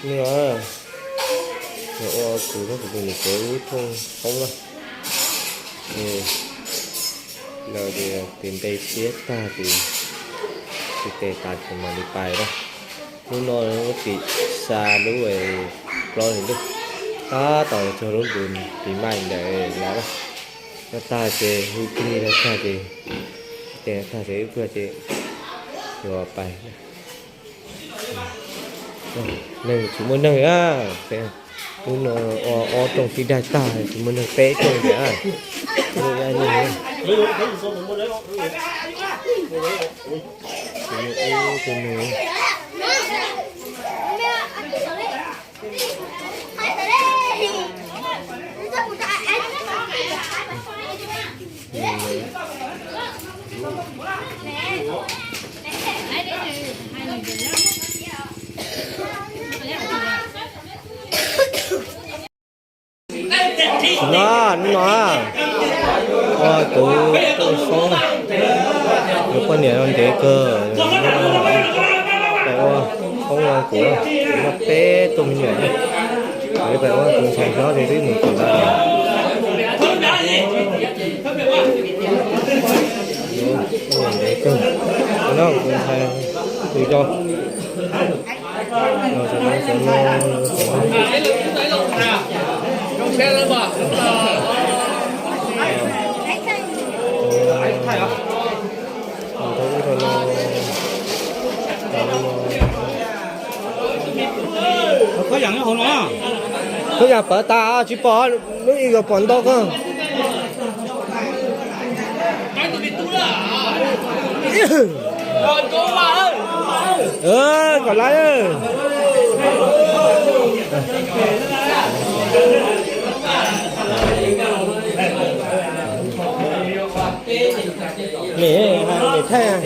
Hnub no, ua kuv thiab kuv tus niam tsev lub rooj qoob na, es lawv tias tes npe siab tag ces tsis tes tas ces mam li pais na. Hnub no lub tim xa lub plaub li lub, tab tom txog lub npus pis maij ntawd los na. No tag ces hu plig no tag ces, tes no tag ces wb kuj ces yuav pais. Neeg tsis muaj neeg a, hnub no ua ob rooj tib daig tag tsis muaj neeg peb rooj ntawd. Hnub no, hnub no, ua kuv Tooj Xoob, kuv poj niam no ntev kawg, pais ua hoob kuv, kuv muaj peb tug me nyuam, kuv pais ua kuv ntxhais hlob ces twb mus tim lawv. Ntev kawg, no kuv ntxhais tus yau. Koj yam pawv tas tsis pom, lub ib yog pom nto koj. Kom lawv. Niam, niam thaij.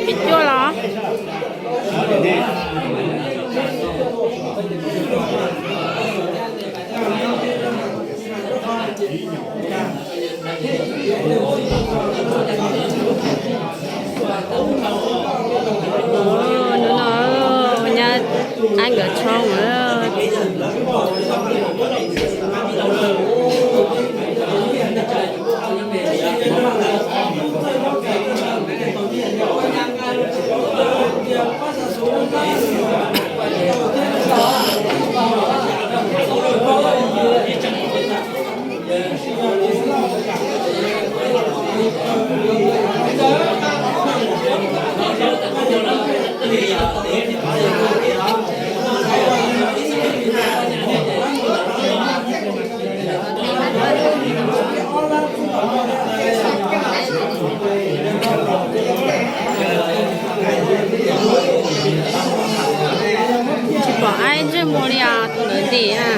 Pib cuaj los? Hnub no nyab ab nkawd tshoob. Tsis pom ai ntsej muag li os, tus ntawd ntim na.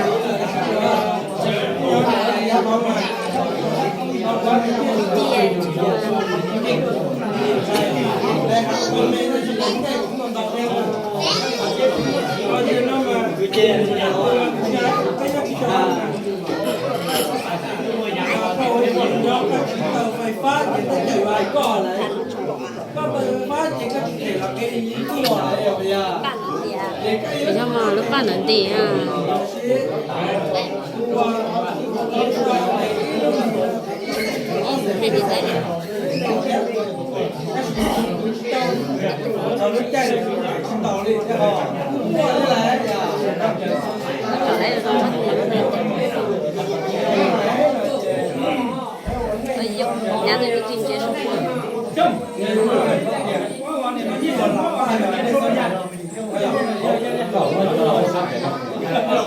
Yog mas lub paj ntawd ntim na.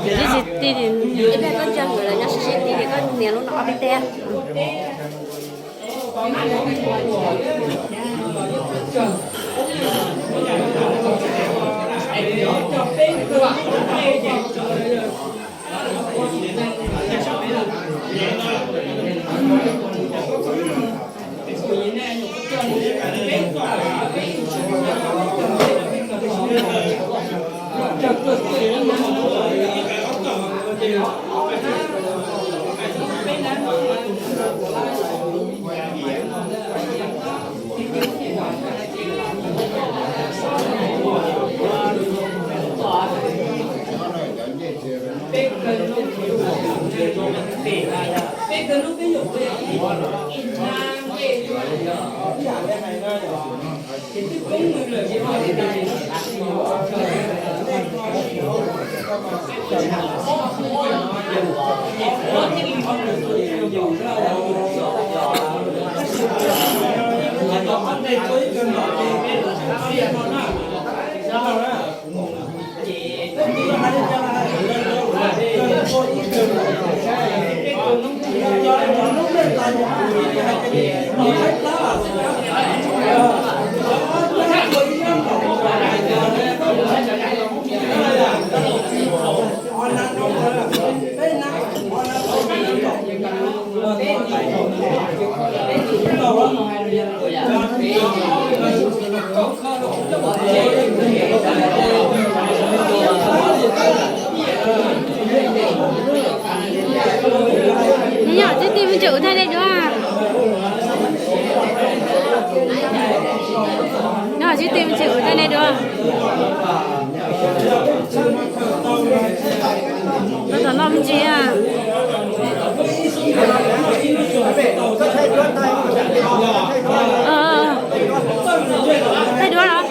Ib txhis ti, ib pliag koj ntsia nkawd lawv nyob sib sib ti, koj nias lub no ob peb teg. Nyob tsis ti me ntsis kuv thaij nej dua. Nyob tsis ti me ntsis kuv thaij nej dua. Tab tom noj me ntsis. Thaij duab los?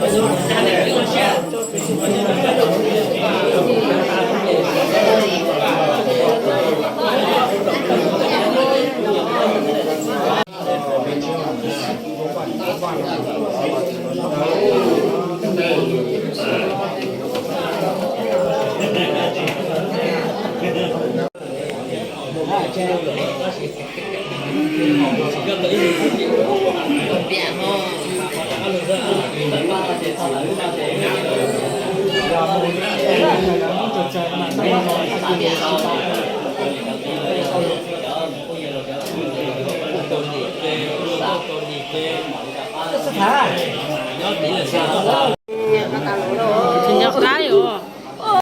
Tsis nco qab os.